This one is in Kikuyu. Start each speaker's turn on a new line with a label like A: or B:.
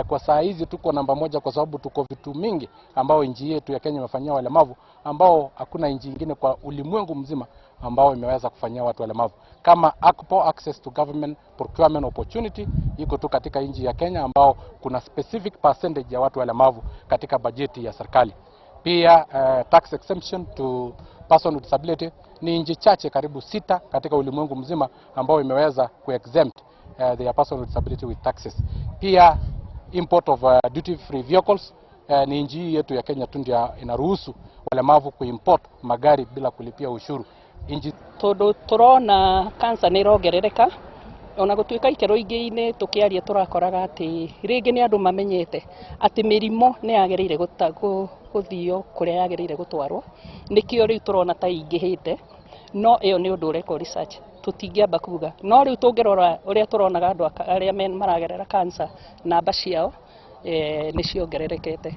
A: Kwa saa hizi tuko namba moja kwa sababu tuko vitu mingi ambao nchi yetu ya Kenya imefanyia walemavu ambao hakuna nchi ingine kwa ulimwengu mzima ambao imeweza kufanyia watu walemavu, kama ACPO, Access to Government Procurement Opportunity, iko tu katika nchi ya Kenya ambao kuna specific percentage ya watu walemavu katika bajeti ya serikali. Pia tax exemption to person with disability ni nchi chache karibu sita katika ulimwengu mzima ambao imeweza kuexempt their person with disability with taxes. Pia import of duty free vehicles, ni nchi hii yetu ya Kenya tu ndio inaruhusu walemavu kuimport magari bila kulipia ushuru. Nchi
B: Tondu turona cancer nĩ ĩrongerereka, ona gũtuĩka ikĩro ingĩ-inĩ tũkĩaria tũrakoraga atĩ rĩngĩ nĩ andũ mamenyete atĩ mĩrimũ nĩ yagĩrĩire gũthio kũrĩa yagĩrĩire gũtwarwo, nĩkĩo rĩu tũrona ta ingĩhĩte. No ĩyo nĩ ũndũ ũrekwo research, tũtingĩamba kuga. No rĩu tũngĩrora ũrĩa tũronaga andũ arĩa maragerera cancer, namba ciao nĩ ciongererekete.